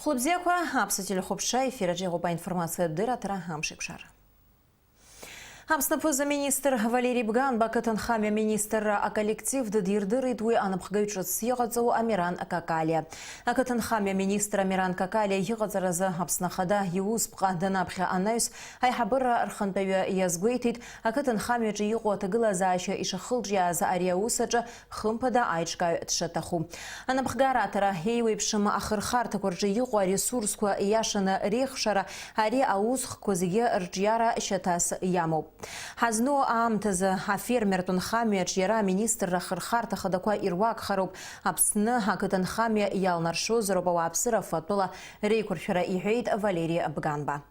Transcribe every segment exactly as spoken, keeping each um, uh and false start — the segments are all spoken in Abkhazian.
Хәлыбзиақәа, аԥсуа телехәаԥшра ефир аҿы иҟоуп аинформациатә дырраҭара амш еиқәшара. Аԥсны аԥыза-министр Валери Бганба ақыҭанхамҩа аминистрра аколлектив дыдирдырит уи анапхгаҩ ҿыц иҟаҵоу Амиран Какалиа. Ақыҭанхамҩа аминистр Амиран Какалиа иҟаҵаразы Аԥсны Ахада иусԥҟа данаԥхьа анаҩс, аиҳабыра рхантәаҩы иазгәеиҭеит, ақыҭанхамҩаҿы иҟоу аҭагылазаашьа ишахылҿиааз ари аус аҿы хымԥада аиҿкааҩ дшаҭаху. Анапхгара аҭара еиуеиԥшым ахырхарҭақәа рҿы иҟоу аресурсқәа иашаны реихшара, ари аусхкқәа зегьы рҿиара шьаҭас иамоуп. Ҳазну аамҭазы афермертә нхамҩаҿ иара аминистрра ахырхарҭа хадақәа ируакхароуп, Аԥсны ақыҭанхамҩа иалнаршозароуп ауааԥсыра фатәыла реиқәыршәара, иҳәеит Валери Бганба.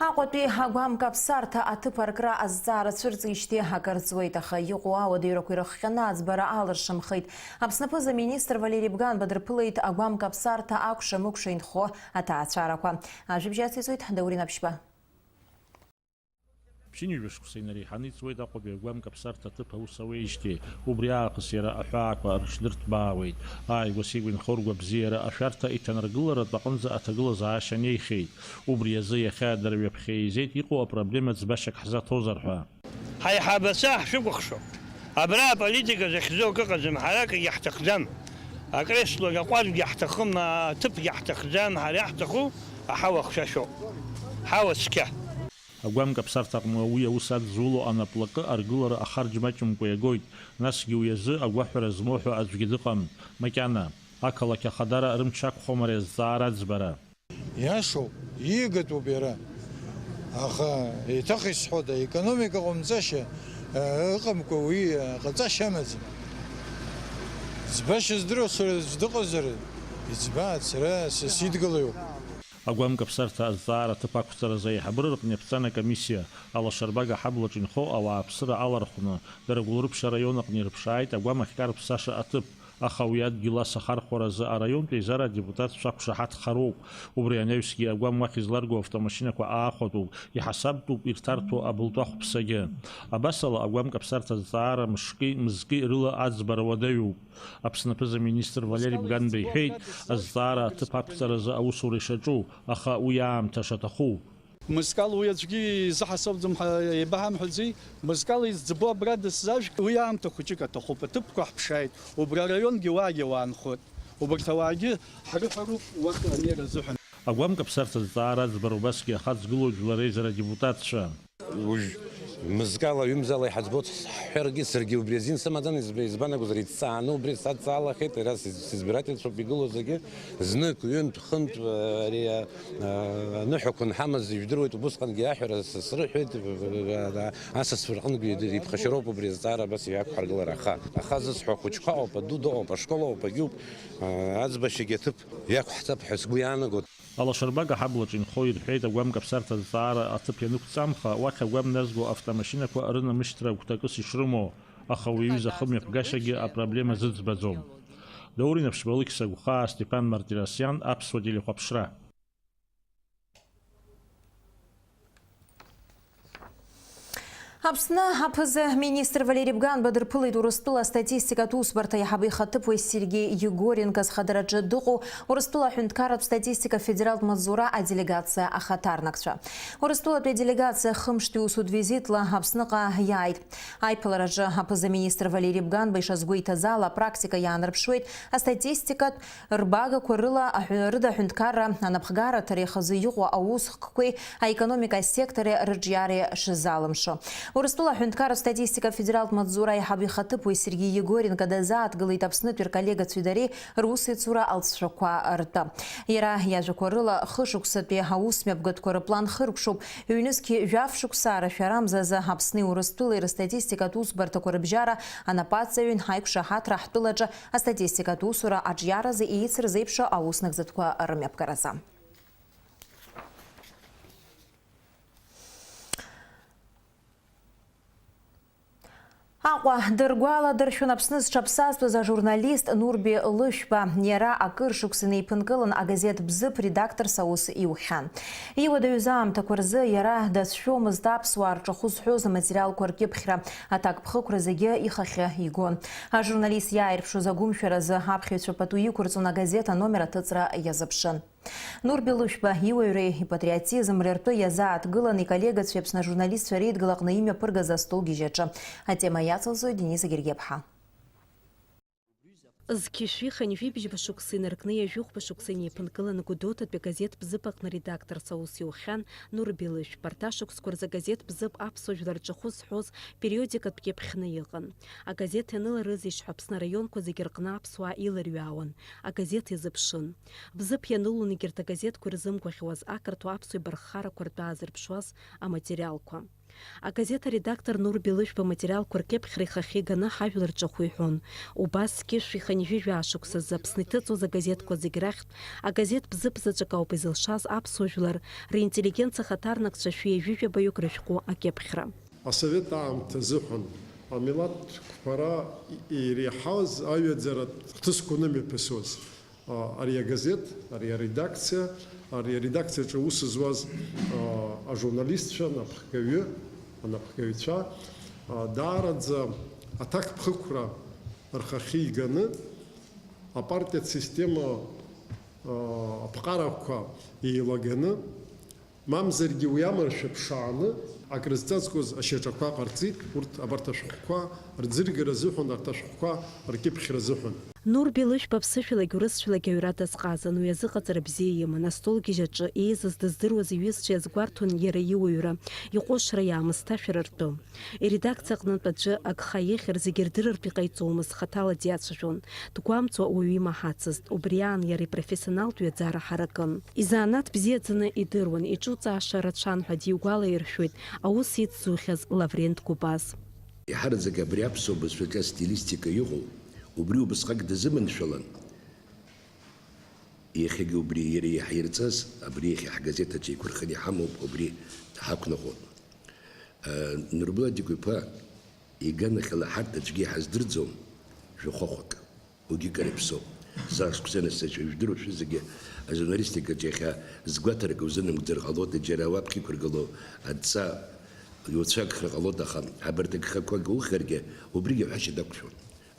Аҟәатәи агәамкаԥсарҭа аҭыԥ аркра азҵаара цәырҵижьҭеи акыр ҵуеит, аха иҟоу ауадаҩрақәа ирыхҟьаны аӡбара алыршамхеит. Аԥсны аԥыза-министр Валери Бганба дырԥылеит агәамкаԥсарҭа акәша-мыкәша инхо аҭаацәарақәа. Ажәабжь ациҵоит Даур Инаԥшьба. Ԥшьынҩажәа шықәса инареиҳаны иҵуеит Аҟәатәи агәамкаԥсарҭа аҭыԥ аус ауеижьҭеи. Убри аахыс иара аҳәаақәа рыҽдырҭбаауеит. Ааигәа-сигәа инхо ргәабзиара ашәарҭа иҭанаргыларатә аҟынӡа аҭагылазаашьа неихьеит. Убри азы иахьа дара ҩаԥхьа еизеит иҟоу апроблема ӡбашьак ҳзаҭозар ҳәа. Ҳаиҳабацәа ҳшәыкәыхшоуп. Абра аполитика захьӡу акы ыҟаӡам, ҳара акгьы ҳҭахӡам. Акреслогьы аҟәардәгьы ҳҭахым, аҭыԥгьы ҳҭахӡам, ҳара иаҳҭаху аҳауа хшәашәоуп. Ҳауа цқьа. Агәамкаԥсарҭаҟны уи аус адызуло анаплакы аргылара ахарџь маҷымкәа иагоит, насгьы уи азы агәаҳәара змоу ҳәа аӡәгьы дыҟам. Макьана, ақалақь ахадара рымч ақәхом ари азҵаара аӡбара. Иашоуп, иигатәуп иара. Аха еиҭах исҳәоит, аекономика ҟамҵашьа, э, ыҟамкәа уи, э, ҟаҵашьа амаӡам. Ӡбашьа здыруа сара аӡә дыҟазар, иӡбааит, сара са сидгылаҩуп. Агәамкаԥсарҭа азҵаара аҭыԥ ақәҵаразы аиҳабыра рҟны иаԥҵан акомиссиа, алашарбага аҳаблаҿ инхо ауааԥсыра алархәны, дара Гәылрыԥшь араион аҟны ирыԥшааит агәам ахькарԥсаша аҭыԥ, аха уи адгьыл ас ахархәаразы араионтә еизара адепутатцәа ақәшаҳаҭхароуп. Убри анаҩсгьы агәам уахь изларго автомашьынақәа аахәатәуп, иҳасабтәуп ирҭарҭәо абылтәахәԥсагьы. Абасала, агәамкаԥсарҭа азҵаара мышки, мызки рыла аӡбара уадаҩуп. Аԥсны аԥыза-министр Валери Бганба иҳәеит, азҵаара аҭыԥ ақәҵаразы аусура ишаҿу, аха уи аамҭа шаҭаху. Мызкала уи аӡәгьы изыҳасабӡом ҳәа еибаҳамҳәаӡеи? Мызкала изӡбо абра дысзаажәг, уи аамҭа хәыҷык аҭахуп, аҭыԥқәа ҳԥшааит, убра араионгьы уаагьы уаанхоит. Убарҭ ауаагьы ҳрыҳәароуп урҭ анеира азыҳәан. Агәамкаԥсарҭа азҵаара аӡбара убасгьы ахаҵгылоит жәлар реизара адепутатцәа. Уажә мызкала, ҩымзала иҳаӡбоит ҳҳәаргьы, саргьы убри азин сымаӡан, изб-, избан акәзар, иҭҵааны убри садҵаалахьеит, иара сиз-, сизбирательцәоуп игылоу зегьы, знык, ҩынтә, хынтә, ари, а, аныҳәақәа нҳамаз ижәдыруеит, убысҟангьы аҳәара с-, срыҳәеит, асасцәа рҟынгьы иԥхашьароуп убри азҵаара абас иақәҳаргылара, аха, аха зысҳәо ахәыҷқәа ыҟоуп, аду дыҟоуп, ашкол ыҟоуп, агьуп, а, аӡбашьагьы аҭыԥ иақәҳҵап ҳәа сгәы иаанагоит. Алашарбага аҳаблаҿ инхо ирҳәеит, агәамкаԥсарҭа азҵаара аҭыԥ ианықәҵамха, уахь агәам назго автомашьынақәа рынамышьҭра агәҭакыс ишрымоу, аха уи аҩыза ахымҩаԥгашьагьы апроблема зыӡбаӡом. Даур Инаԥшьба, Алықьса Гәхаа, Степан Мартиросиан, Аԥсуа телехәаԥшра. Аԥсны аԥыза-министр Валери Бганба дырԥылеит Урыстәыла астатистикатә усбарҭа аиҳабы ихаҭыԥуаҩ Сергеи Егоренко зхадараҿы дыҟоу Урыстәыла аҳәынҭқарратә статистика афедералтә маҵзура аделегациа ахаҭарнакцәа. Урыстәылатәи аделегациа хымштәи усутә визитла Аԥсныҟа иааит. Аиԥылараҿы аԥыза-министр Валери Бганба ишазгәеиҭаз ала, апрактика иаанарԥшуеит астатистикатә рбагақәа рыла аҳәы-, рыда аҳәынҭқарра анапхгараҭара ихазы иҟоу аусхкқәеи аекономика асектори рыҿиареи шазалымшо. Урыстәыла аҳәынҭқарратә статистика афедералтә маҵзура аиҳабы ихаҭыԥуаҩ Сергеи Егоренко дазааҭгылеит Аԥснытәи рколлегацәеи дареи русеицура алҵшәақәа ртәы. Иара иажәақәа рыла, хышықәсатәи аусмҩаԥгатәқәа рыплан хыркәшоуп, ҩнызқьи жәаф шықәса арашәарамзазы Аԥсни Урыстәылеи рыстатистикатә усбарҭақәа рыбжьара анапаҵаҩын ҳаиқәшаҳаҭра ҳтәылаҿы астатистикатә усура аҿиаразы еицырзеиԥшу ауснагӡатәқәа рымҩаԥгаразы. Ҟәа дыргәаладыршәон Аԥсны зҽаԥсазтәыз ажурналист Нурби Лышәба. Иара акыр шықәса инеиԥынкылан агазеҭ Бзыԥ редакторс аус иухьан. Иуадаҩыз аамҭақәа рзы иара дацәшәомызт аԥсуаа рҿахәы зҳәоз аматериалқәа ркьыԥхьра, аҭакԥхықәра зегьы ихахьы игон. Ажурналист иааирԥшуаз агәымшәаразы аԥхьаҩцәа пату иқәырҵон, агазеҭ аномер аҭыҵра иазыԥшын. Нурби Лышәба иуаҩреи ипатриотизмреи ртәы иазааҭгылан иколлегацәеи Аԥсны ажурналистцәа реидгыла аҟны имҩаԥыргаз астолгьежь аҿы атема иацылҵоит Денис Гергиаԥҳа. Зқьи шәи хынҩажәи бжьба шықәса инаркны ҩажәихәба шықәса инеиԥынкыланы Гәдоуҭатәи агазеҭ Бзыԥ аҟны редакторс аус иухьан Нурби Лышәба. Арҭ ашықәсқәа рзы агазеҭ Бзыԥ аԥсуа жәлар рҿахәы зҳәоз периодикатә кьыԥхьны иҟан. Агазеҭ ианыларызеишь ҳәа Аԥсны араионқәа зегьы рҟны аԥсуаа иларҩаауан агазеҭ иазыԥшын. Бзыԥ ианылон егьырҭ агазеҭқәа ирзымгәаӷьуаз ақырҭуа-аԥсуа еибарххарақәа ртәы аазырԥшуаз аматериалқәа. Агазеҭ аредактор Нурби Лышәба аматериалқәа ркьыԥхьра ихахьы иганы ҳажәлар рҿахәы иҳәон. Убас Зқьи шәи хынҩажәи жәаа шықәсазы Аԥсны иҭыҵуаз агазеҭқәа зегь рахьтә агазеҭ Бзыԥ заҵәык ауп изылшаз аԥсуа жәлар ринтеллигенциа хаҭарнакцәа шәи ҩажәи жәабаҩык рышәҟәы акьыԥхьра. Асовет аамҭа азыҳәан амилаҭ қәԥара иреиҳаз аҩаӡаратә хҭысқәа анымҩаԥысуаз, а, ари агазеҭ, ари аредакциа, ари аредакциаҿы аус зуаз, а, ажурналистцәа, анапхгаҩы, анапхгаҩцәа, а, даараӡа аҭакԥхықәра рхахьы иганы, апартиатә система, а, аԥҟарақәа еилаганы, мамзаргьы уи амаршәа ԥшааны, акрызҵазкуаз ашьаҿақәа ҟарҵеит, урҭ абарҭ ашәҟәқәа рӡыргара азыҳәан, арҭ ашәҟәқәа ркьыԥхьра азыҳәан. Нурби Лышәба аԥсышәалагь урысшәалагь аҩра дазҟазан, уи азыҟаҵара бзиа иман, астолгьежь аҿы еизаз дыздыруаз иҩызцәа иазгәарҭон иара иуаҩра, иҟәышра, иаамысҭашәара ртәы. Иредакциа аҟнытә аӡәы агха ихьыр зегьы рдырыртә иҟаиҵомызт, хаҭала диацәажәон. Дгәамҵуа уаҩы имаҳацызт, убри аан иара ипрофессионалтә ҩаӡара ҳаракын. Изанааҭ бзиаӡаны идыруан, иҿуҵааша рацәан ҳәа дигәалаиршәоит аус ицзухьаз Лаврент Гәыбаз. Иҳараӡак абри аԥсуа бызшәаҿы астилистика иҟоу, убри убасҟак дазыманшәалан, иахьагьы убри иара иаҳирҵаз, абри иахьа ҳгазеҭ аҿы еиқәырханы иҳамоуп, убри ҳақәныҟәон. Нурбулат Џьгәа-иԥа иганахьала ҳарҭ аӡәгьы иҳаздырӡом, жәохәахәак. Уигьы кыр иаԥсоуп. Сара шықәсаны сацәажәдыруашәа зегьы ажурналистикаҿы иахьа згәаҭарак узынамгӡар ҟалода, џьара уаԥхьа иқәыргылоу адҵа иуцәагхар ҟалода, аха абарҭ агхақәа ухаргьы убригьы ҳәашьа дақәшәон.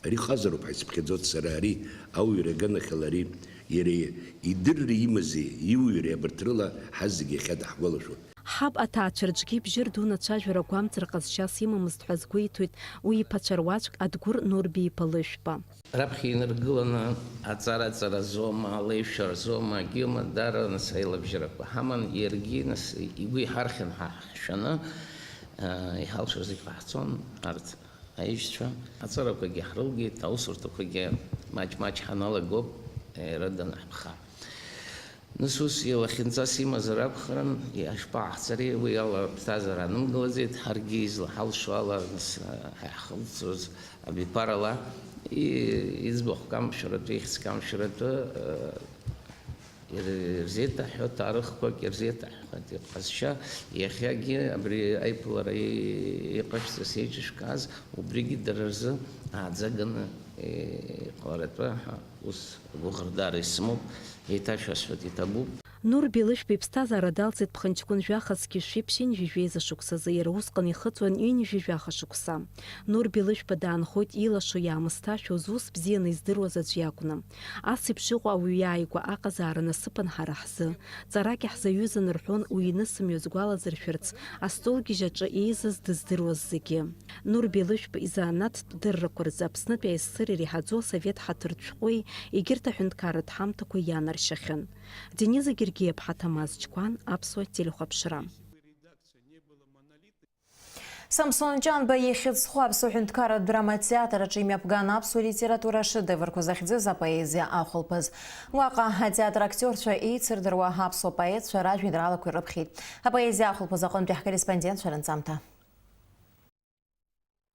Ари ҟазароуп ҳәа исыԥхьаӡоит сара, ари ауаҩра аганахьала ари иара идырра имази иуаҩреи абарҭ рыла ҳазегьы иахьа даҳгәалашәоит. Ҳаб аҭаацәа рҿгьы ибжьы рдуны ацәажәара агәамҵра ҟазшьас имамызт ҳәа азгәеиҭоит уи иԥацәа руаӡәк Адгәыр Нурби-иԥа Лышәба. Раԥхьа инаргыланы аҵара-ҵара рзоума, алеишәа рзоума, акгьы ыма, даара нас аилабжьарақәа ҳаман, иаргьы нас игәы иҳархьан ҳа ҳшәаны, аа, иҳалшо зегь ҟаҳҵон, арҭ аишьцәа. Аҵарақәагьы ҳрылгеит, аусурҭақәагьы маҷ-маҷ ҳаналагоуп, иара данаҳԥха. Нас ус илахьынҵас имазар акәхарын, ишԥаҟаҳҵари, уи ала аԥсҭазаара анымгылаӡеит, ҳаргьы излаҳалшо ала, нас, ҳаиҳхылҵуаз абиԥарала, и-, иӡбахә камшәаратәы, ихьӡ камшәаратәы, э, ир-, ирзеиҭаҳҳәо ҭаарыхқәак ирзеиҭаҳҳәеит, иҟазшьа, иахьагьы абри аиԥылара и-, иҟашәҵаз еиҿышәкааз, убригьы дара рзы ааӡаганы, э, иҟаларатәы ҳәа. Ус агәыӷырҭара исымоуп, еиҭашәасҳәоит, иҭабуп. Нурби Лышәба иԥсҭазаара далҵит ԥхынҷкәын жәаха зқьи шәи ԥшьынҩажәи жәеиза шықәсазы, иара усҟан ихыҵуан ҩынҩажәи жәаха шықәса. Нурби Лышәба даанхоит илашо, иаамысҭашәо, зус бзианы издыруаз аӡә иакәны. Ас еиԥш иҟоу ауаҩы иааигәа аҟазаара насыԥын ҳара ҳзы. Ҵарак иаҳзаҩызан рҳәон уи инысымҩа згәалазыршәарц, астолгьежь аҿы еизаз дыздыруаз зегьы. Нурби Лышәба изанааҭтә дыррақәа рзы Аԥснытәи АССР иреиҳаӡоу асовет ҳаҭыртә шәҟәи егьырҭ аҳәынҭқарратә ҳамҭақәа ианаршьахьан. Дениза Гергиаԥҳа, Ҭамаз Чқәан, Аԥсуа телехәаԥшра. Самсон Ҷанба ихьӡ зху аԥсуа ҳәынҭқарратә драма театр аҿы имҩаԥган аԥсуа литература ашедеврқәа захьӡыз апоезиа ахәылԥаз. Уаҟа атеатр актиорцәа еицырдыруа аԥсуа поетцәа ражәеинраалақәа ирыԥхьеит. Апоезиа ахәылԥаз аҟынтәи ҳкорреспондентцәа рынҵамҭа.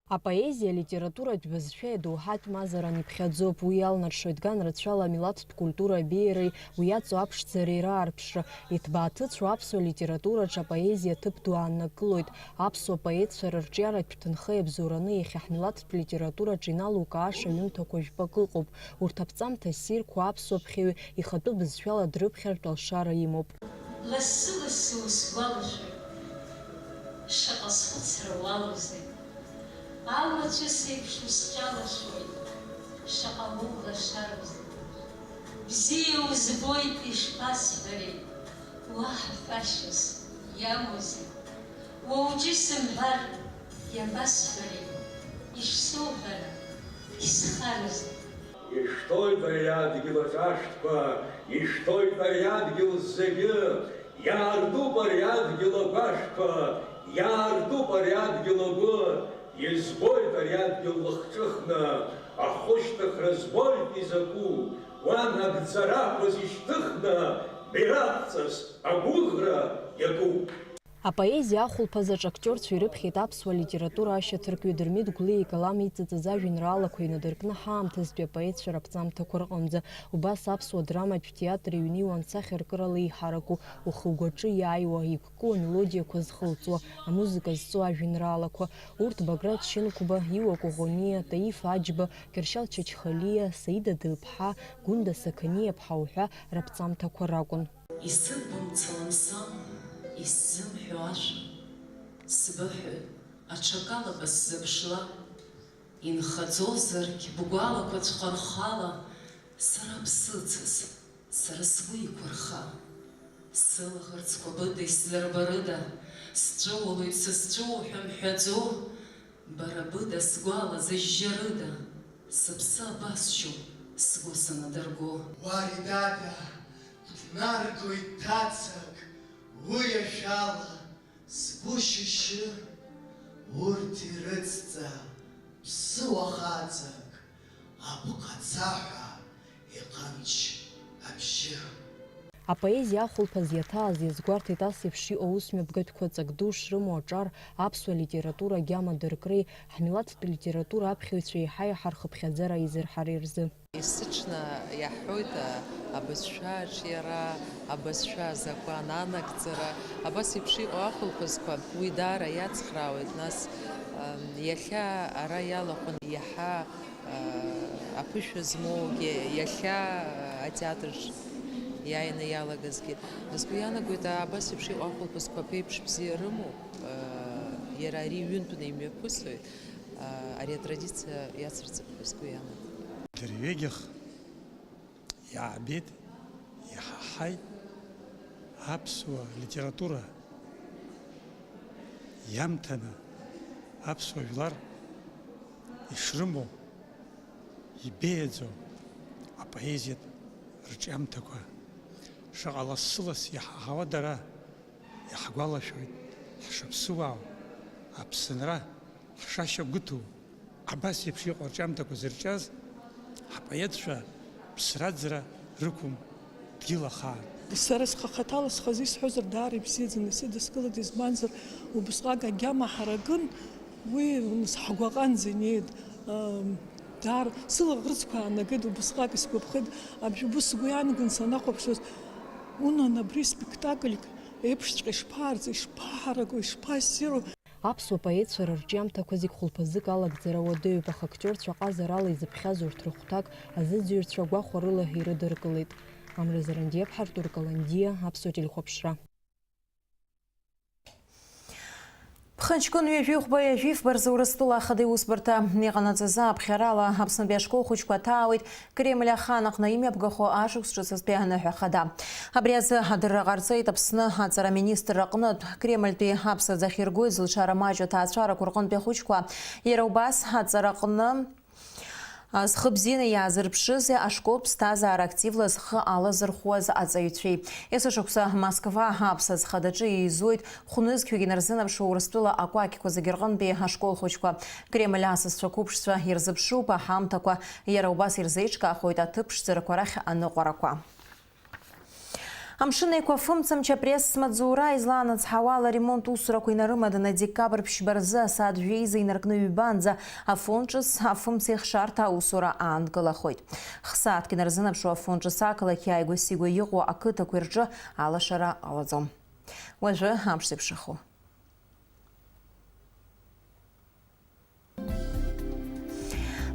Апоезиа алитературатә бызшәеи адоуҳатә мазаран иԥхьаӡоуп. Уи иалнаршоит ган рацәала амилаҭтә культура абеиареи уи иаҵоу аԥшӡареи раарԥшра. Иҭбааҭыцәу аԥсуа литератураҿы апоезиа ҭыԥ ду ааннакылоит. Аԥсуа поетцәа рырҿиаратә ҭынха иабзоураны иахьа ҳмилаҭтә литератураҿы иналукааша ҩымҭақәа жәпак ыҟоуп. Урҭ аԥҵамҭа ссирқәа аԥсуа ԥхьаҩ ихатәы бызшәала дрыԥхьартә алшара имоуп. Лассы-лассы усгәалашәоит, шаҟа схәыцра уалоузеи. Амацәыс еиԥш усҟьалашәоит, шаҟа моу лашароузеи. Бзиа узбоит, ишԥасҳәари, уаҳа ҳәашьас иамоузеи. Уа уҿы исымҳәар, иабасҳәари, ишсоуҳәара, исхарузеи. Ишәҭоит ари адгьыл аҿашәҭқәа, ишәҭоит ари адгьыл зегьы, иаартуп ари адгьыл агәашәқәа, иаартуп ари адгьыл агәы, избоит ари адгьыл лыхҿыхны, ахәышьҭыхра збоит изакәу, уа нагӡарақәа зышьҭыхны, бираҟҵас агәыӷра иаку. Апоезиа ахәылԥазаҿ актиорцәа ирыԥхьеит аԥсуа литература ашьаҭаркҩы Дырмит Гәлиа икалам иҵыҵыз ажәеинраалақәа инадыркны ҳаамҭазтәи апоетцәа раԥҵамҭақәа рҟынӡа. Убас аԥсуа драматә театр иҩны иуан сахьаркырала еиҳараку, ухы-угәаҿы иааиуа, игәкы амелодиақәа зхылҵуа, амузыка зҵоу ажәеинраалақәа. Урҭ Баграт Шьынқәба, Иуа Коӷониа, Таиф Аџьба, Кьыршьал Чачхалиа, Саида Дылԥҳа, Гәында Сақаниаԥҳа уҳәа раԥҵамҭақәа ракәын. Исыбымцалан сан, исзымҳәо ашәа, сбыҳәоит, аҽакалаба сзыԥшла, инхаӡозаргь бгәалақәа цәхархала, сара бсыцыз, сара сгәы иқәырха. Сылаӷырӡқәа быда исзырбарыда, сҵәыуалоит сызҵәыуо ҳәа мҳәаӡо, бара быда сгәала зыжьжьарыда, сыԥсы абасшьоу сгәы санадырго. Уари дада, бҭнаргоит ҭацак, уи ашәала сгәы шьышьы, урҭ ирыцҵа ԥсыуа хаҵак, абӷацаҳәа иҟамч абжьы. Апоезиа ахәылԥаз иаҭааз иазгәарҭеит ас еиԥш иҟоу усмҩаԥгатәқәа ҵак ду шрымоу аҿар аԥсуа литература агьама дыркреи ҳмилаҭтә литература аԥхьаҩцәа еиҳа-еиҳа рхыԥхьаӡара аизырҳареи рзы. Есыҽны иаҳҳәоит, а, абызшәа аҿиара, абызшәа азакәан анагӡара, абас еиԥш иҟоу ахәылԥазқәа уи даара иацхраауеит, нас, ам, иахьа ара иалахәын иаҳа аԥышәа змоугьы иахьа атеатрҿ иааины иалагазгьы. Сгәы иаанагоит, абас еиԥш иҟоу ахәылԥазқәа аԥеиԥш бзиа рымоуп. Иара ари ҩынтәны имҩаԥысуеит. Ари атрадициа иацырҵап ҳәа сгәы иаанагоит. Дырҩегьых иаабеит, иҳаҳаит аԥсуа литература иамҭаны аԥсуа жәлар ишрымоу, ибеиаӡоу апоезиатә рҿиамҭақәа шаҟа лассы-ласс иаҳаҳауа дара иаҳгәалашәоит ҳшаԥсуаау, Аԥсынра ҳшашьагәыҭоу. Абас еиԥш иҟоу арҿиамҭақәа зырҿиаз ҳпоетцәа ԥсра-ӡра рықәым дгьыл ахаан. Сара схы ахаҭала схазы исҳәозар, даара ибзиаӡаны исыдыскылеит, избанзар, убысҟак агьама ҳаракын, уи ҳгәаҟанӡа инеит. Ам, даара сылаӷырӡқәа аанагеит, убысҟак исгәаԥхеит, абжьы бу сгәы иаанагон санахәаԥшуаз, унан, абри спектакльк еиԥшҵәҟьа ишԥаарҵо, ишԥаҳараку, ишԥассиру? Аԥсуа поетцәа рырҿиамҭақәа зегь хәылԥазык алагӡара уадаҩуп, аха актиорцәа ҟазарала изыԥхьаз урҭ рыхәҭак азыӡырҩцәа гәахәарыла ирыдыркылеит. Амра Зарандиаԥҳа, Артур Каландиа, Аԥсуа телехәаԥшра. Ԥхынҷкәын ҩажәи хәба ҩажәи фба рзы Урыстәыла Ахада иусбарҭа иҟанаҵаз аԥхьарала Аԥснытәи ашкол хәыҷқәа ҭаауеит Кремль ахан аҟны имҩаԥгахо ашықәс ҿыцтәи аныҳәа хада. Абри азы адырра ҟарҵеит Аԥсны аҵара министрра аҟнытә. Кремльтәи аԥсаӡ ахьиргоит зылшара маҷу аҭаацәарақәа рҟынтәи ахәыҷқәа. Иара убас аҵараҟны, а, зхы бзианы иаазырԥшызи ашколтә ԥсҭазаара активла зхы алазырхәуаз аҵаҩцәеи. Есышықәса Москва аԥсаӡ хадаҿы еизоит хәнызқьҩык инарзынаԥшуа Урыстәыла акәакьқәа зегьы рҟынтәи ашкол хәыҷқәа. Кремль асасцәа қәыԥшцәа ирзыԥшуп аҳамҭақәа, иара убас ирзеиҿкаахоит аҭыԥ ԥшӡарақәа рахь аныҟәарақәа. Амшын Еиқәа афымцамч апресс-маҵзура излаанацҳауа ала аремонт усурақәа инарымаданы декабр ԥшьба рзы асааҭ жәеиза инаркны ҩбанӡа афон ҿыц афымцеихшарҭа аусура аанкылахоит. Хсааҭк инарзынаԥшуа афон ҿыц ақалақь иааигәа-сигәа иҟоу ақыҭақәеи рҿы алашара ҟалаӡом. Уажәы амш зеиԥшрахо.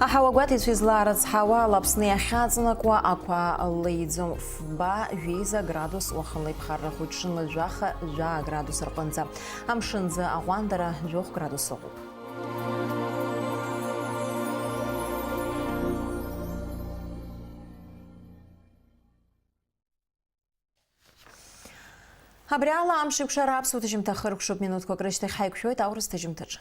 Аҳауагәаҭаҩцәа излаарыцҳауа ала Аԥсны иахьаҵанакуа ақәа леиӡом, фба жәеиза градус, уахынла иԥхаррахоит ҽынла жәаха жәаа градус рҟынӡа. Амшынӡы аҟәандара жәохә градус ыҟоуп. Абри ала амш еиқәшара аԥсуа ҭыжьымҭа хыркәшоуп, минуҭқәак рышьҭахь ҳаиқәшәоит аурыс ҭыжьымҭаҿы.